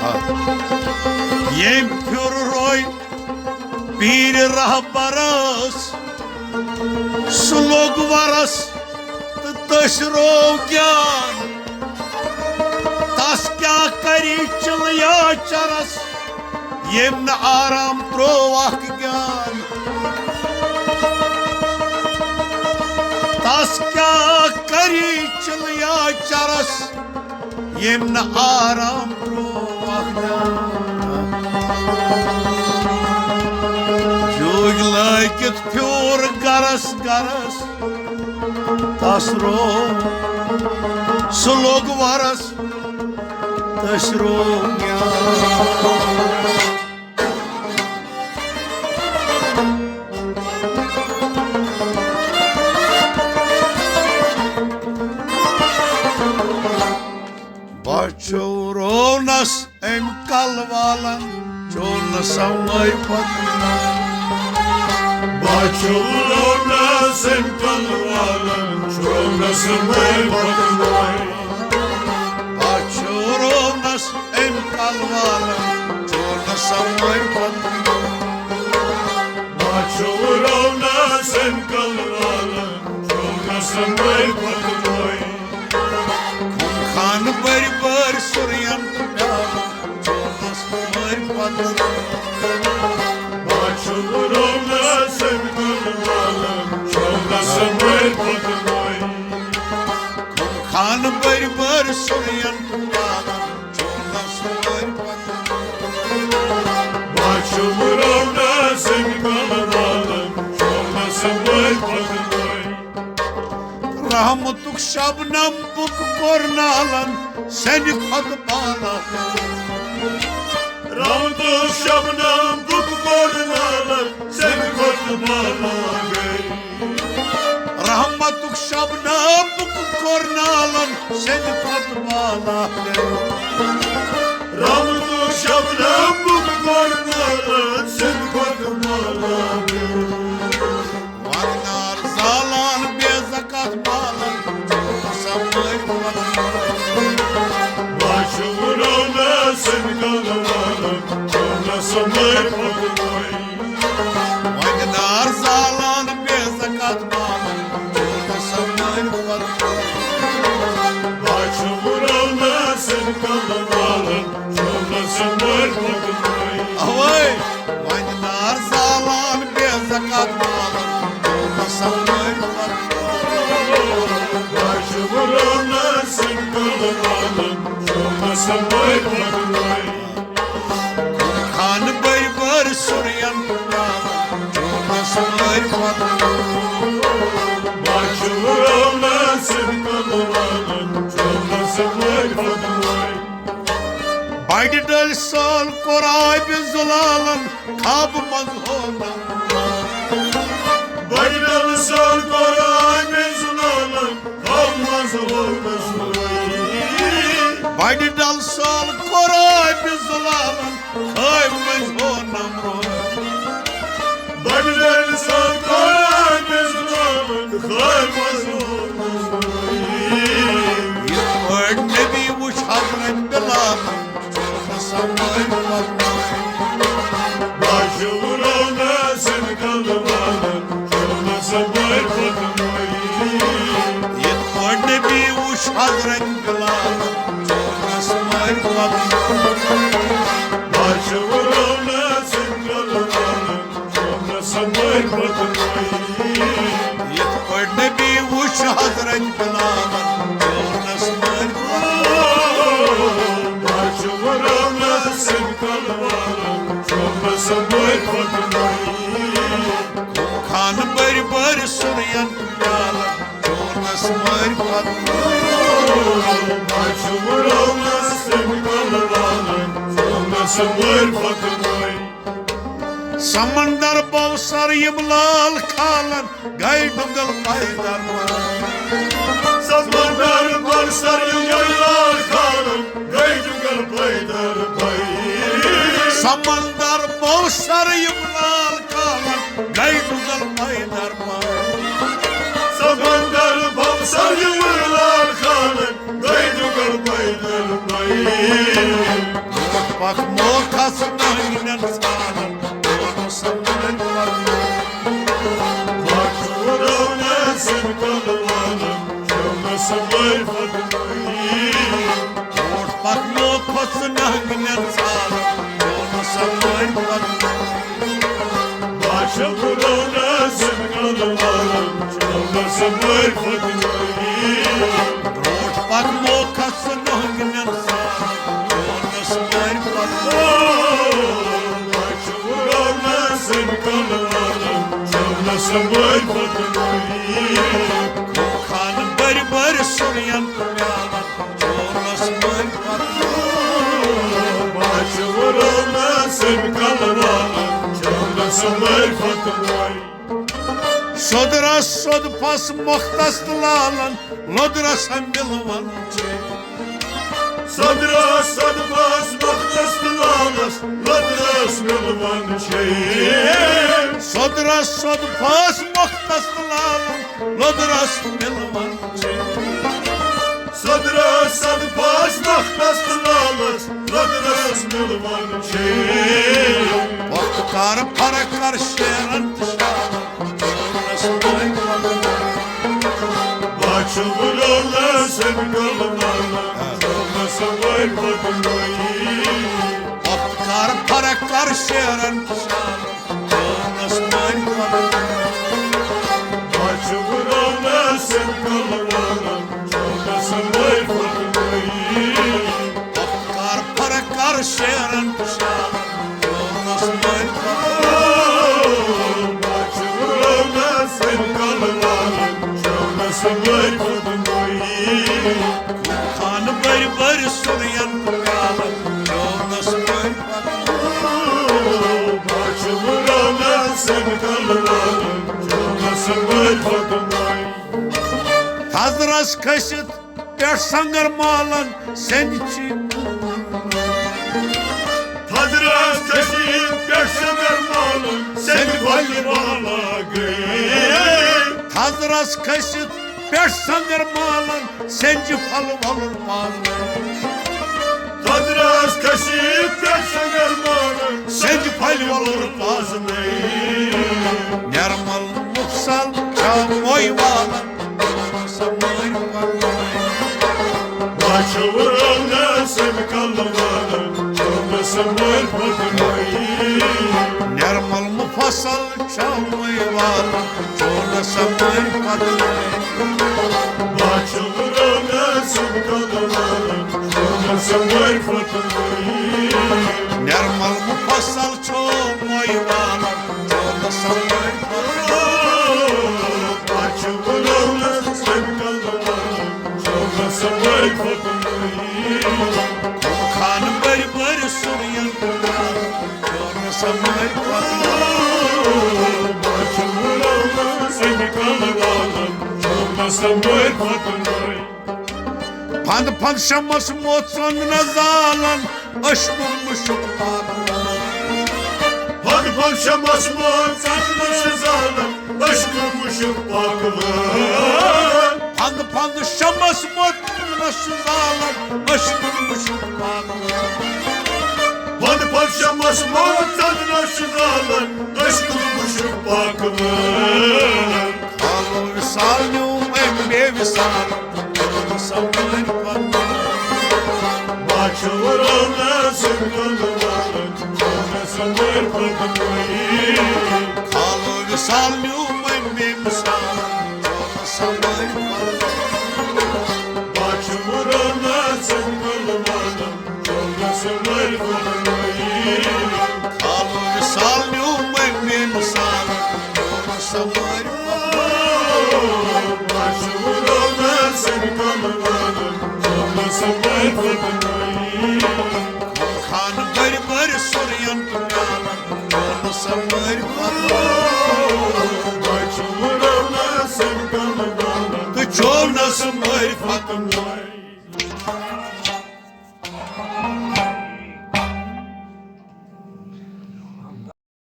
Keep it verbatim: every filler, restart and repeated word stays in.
آ۔ ییٚمۍ پھیُر روے پیٖرِ رہبرس، سُہ لوٚگ وَرَس تہٕ تٔسۍ روو گیان۔ تَس کیٛاہ کَرِ چِلہٕ یا چَرَس، ییٚمۍ نہٕ آرام ترٛوو اَکھ گیان۔ تَس کیٛاہ کَرِ چِلہٕ یا چَرَس، ییٚمۍ نہٕ آرام ترٛوو اَکھ گیان۔ جوٗگۍ لٲگِتھ پھیوٗر گَرَس گَرَس، تَس روو، سُہ لوٚگ وَرَس، تَس روو گیان۔ بچو رونس أمۍ کلہٕ والن، چون نہٕ سمے پتہٕ۔ بچو رونس أمۍ کلہٕ والن، چون نہٕ سمے پتہٕ۔ بچو رونس أمۍ کلہٕ والن، چون نہٕ سمے پتہٕ۔ بچو رونس أمۍ کلہٕ والن، چون نہٕ سمے پتہٕ۔ خانہٕ بٔرۍ بٔرۍ سُرین تہٕ پیالن، چونس مٲرۍ پتہٕ۔ بچو رونس أمۍ کلہٕ والن، چونس مٲرۍ پتہٕ۔ خانہٕ بٔرۍ بٔرۍ سُرین تہٕ پیالن، چونس مٲرۍ پتہٕ۔ بچو رونس أمۍ کلہٕ والن، چونس مٲرۍ پتہٕ۔ رحمتُک شبنم بُک کوٚر نالن سیٚنہِ کھۄتہٕ بالا۔ رحمتُک شبنم بُک کوٚر نالن سیٚنہِ کھۄتہٕ بالا گٔے۔ رحمتُک شبنم بُک کوٚر نالن سیٚنہِ کھۄتہٕ بالا گٔے۔ رحمتُک شبنم بُک کوٚر نالن سیٚنہِ کھۄتہٕ بالا گٔے۔ وَنار زالان بے زکات مالن، چونس مٲرۍ پتہٕ۔ بچو رونس أمۍ کلہٕ والن، چونس مٲرۍ پتہٕ۔ وَنار زالان بے زکات مالن، چونس مٲرۍ پتہٕ۔ بچو رونس أمۍ کلہٕ والن، چونس مٲرۍ پتہٕ۔ اوے۔ وَنہِ نار زالان بے زکات مالن، چونس مٲرۍ پتہٕ۔ بچو رونس أمۍ کلہٕ والن، چونس مٲرۍ پتہٕ۔ خانہٕ بٔرۍ بٔرۍ سُرین تہٕ پیالن، چونس مٲرۍ پتہٕ۔ بچو رونس أمۍ کلہٕ والن، چونس مٲرۍ پتہٕ۔ بڑِ ڈلۍ سال کوٚر عابِ زلالن، خواب منٛز ہوونم۔ بڑِ ڈلۍ سال کوٚر عابِ زلالن، خواب منٛز ہوونم۔ بڑِ ڈلۍ سال کوٚر عابِ زلالن، خواب منٛز ہوونم۔ بڑِ ڈلۍ سال کوٚر عابِ زلالن، خواب منٛز ہوونم۔ یِتھ پٲٹھۍ نبی وُچھ حضرت بلالن، چونس مٲرۍ پتہٕ۔ بچو رونس أمۍ کلہٕ والن، چونس مٲرۍ پتہٕ۔ یِتھ پٲٹھۍ نبی وُچھ حضرت بلالن، چونس مٲرۍ پتہٕ۔ بچو رونس أمۍ کلہٕ والن، چونس مٲرۍ پتہٕ۔ یِتھ پٲٹھۍ نبی وُچھ حضرت بلالن، چونس مٲرۍ پتہٕ۔ بچو رونس أمۍ کلہٕ والن، چونس مٲرۍ پتہٕ۔ خانہٕ بٔرۍ بٔرۍ سُرین پیالن، چونس مٲرۍ پتہٕ۔ بچو رونس أمۍ کلہٕ والن، چونس مٲرۍ پتہٕ۔ سمندر بوسر یِم لال کھالن، گٔے ڈُگل پیدل پاے۔ سمندر بوسر یِم لال کھالن، گٔے ڈُگل پیدل پاے۔ سمندر بوسر یِم لال کھالن، گٔے ڈُگل پیدل پاے۔ سمندر بوسر یِم لال کھالن، گٔے ڈُگل پیدل پاے۔ اکھ موقع سُہ نٲنۍ نٮ۪ن ژھانڈان، کوٚر نہٕ سۄ مٲنۍ پتہٕ۔ بچہٕ وُڈو نہٕ سُنٛد کلہٕ والان، چھُو نہٕ سۄ مٲنۍ پتہٕ۔ برونٛٹھ پکھ موقع سُہ نٲنۍ نٮ۪ن ژھانڈان، کوٚر نہٕ سۄ مٲنۍ پتہٕ۔ بچہٕ وُڈو نہٕ سُنٛد کلہٕ والان، چھُو نہٕ سۄ مٲنۍ پتہٕ۔ برونٛٹھ پکھ موقع سُہ نٲنۍ نٮ۪ن ژھانڈان، کوٚر نہٕ سۄ مٲنۍ پتہٕ۔ بچہٕ وُڈو نہٕ سُنٛد کلہٕ والان، چھُو نہٕ سۄ مٲنۍ پتہٕ۔ خانہٕ بٔرۍ بٔرۍ سُرین تہٕ پیالن، چونس مٔرۍ پتہٕ۔ بچہٕ وُڈو نہٕ سُنٛد کلہٕ والان، چونس مٔرۍ پتہٕ۔ سوٚدرس سوٚد پس مۄختس تہٕ لالن، لوٚدرس مِلوَن چے۔ سوٚدرس سوٚد پس مۄختس تہٕ لالس، لوٚدرس مِلوَن چے۔ سوٚدرس سوٚد پس مۄختس تہٕ لالن، لوٚدرس مِلوَن چے۔ سوٚدرس سوٚد پس مۄختس تہٕ لالس، لوٚدرس مِلوَن چے۔ وقت کر فرق کر شیرن تہٕ شالن، چونس مٔرۍ پتہٕ۔ بچہٕ وُڈو نہٕ سُنٛد کلہٕ والان، چونس مٔرۍ پتہٕ۔ وقت کر فرق کر شیرن تہٕ شالن، چونس مٔرۍ پتہٕ۔ بچہٕ وُڈو نہٕ سُنٛد کلہٕ والان، چونس مٔرۍ پتہٕ۔ کر فرق کر شیرن تہٕ شالن، چونس مٔرۍ پتہٕ۔ بچہٕ وُڈو نہٕ سُنٛد کلہٕ والان، چونس مٔرۍ پتہٕ۔ خانہٕ بٔرۍ بٔرۍ سُرین تہٕ پیالن، چونس مٔرۍ پتہٕ۔ بچہٕ وُڈو نہٕ سُنٛد کلہٕ والان، چونس مٔرۍ پتہٕ۔ تھزرس کھٔسِتھ پٮ۪ٹھ سنگر مالن سیٚنٛدِ چی۔ تھزرس کھٔسِتھ پٮ۪ٹھ سنگر مالن سیٚنٛدِ پھلہِ والا گٔے۔ تھزرس کھٔسِتھ پٮ۪ٹھ سنگر مالن سیٚنٛدِ پھل وۄلُر پالن۔ تھزرس کھٔسِتھ پٮ۪ٹھ سنگر مالن سیٚنٛدِ پھلہِ وۄلُر پالن۔ نرمل مفصل چھا موے والن۔ سمٲرۍ پکنٲوۍ۔ بچہٕ وُڈو نہٕ سُنٛد کلہٕ والن، چونس مٔرۍ پکنٲوۍ۔ نرمل مفصل چھاوٕے والن، چونس مٔرۍ پکنٲوۍ۔ بچہٕ وُڈو نہٕ سُنٛد کلہٕ والن، چونس مٔرۍ پکنٲوۍ۔ نرمل مفصل چھو موے والن، چونس مٔرۍ پکنٲوۍ۔ بچہٕ وُڈو نہٕ سُنٛد کلہٕ والن، چونس مٔرۍ پکنٲوۍ۔ خانہٕ بٔرۍ بٔرۍ سُرین تہٕ پیالن، چونس مٔرۍ پکنٲوۍ۔ بچہٕ وُڈو نہٕ سُنٛد کلہٕ والن، چونس مٔرۍ پکنٲوۍ۔ پھند پھند شمس موت ژۄندنس زالن، اشکُن مُشُک پاکوان۔ پھند پھند شمس موت ژۄندنس زالن، اشکُن مُشُک پاکوان۔ پھند پھند شمس موت ژۄندنس زالن، اشکُن مُشُک پاکوان۔ پھند پھند شمس موت ژۄندنس زالن، اشکُن مُشُک پاکوان۔ کھالو وصال نیوٗم أمۍ بے وصال، چونس مٔرۍ پکنٲوۍ۔ بچہٕ وُڈو نہٕ سُنٛد کلہٕ والن، چونس مٔرۍ پکنٲوۍ۔ کھالو وصال نیوٗم أمۍ بے وصال، چونس مٔرۍ پکنٲوۍ۔ بچہٕ وُڈو نہٕ سُنٛد کلہٕ والن، چونس مٔرۍ پکنٲوۍ۔ کھالو وصال نیوٗم أمۍ بے وصال، چونس مٔرۍ پکنٲوۍ۔ بچہٕ وُڈو نہٕ سُنٛد کلہٕ والن، چونس مٔرۍ پکنٲوۍ۔ خانہٕ بٔرۍ بٔرۍ سُرین تہٕ پیالن، چونس مٔرۍ پکنٲوۍ۔ بچہٕ وُڈو نہٕ سُنٛد کلہٕ والن، تہٕ چونس مٔرۍ پکنٲوۍ۔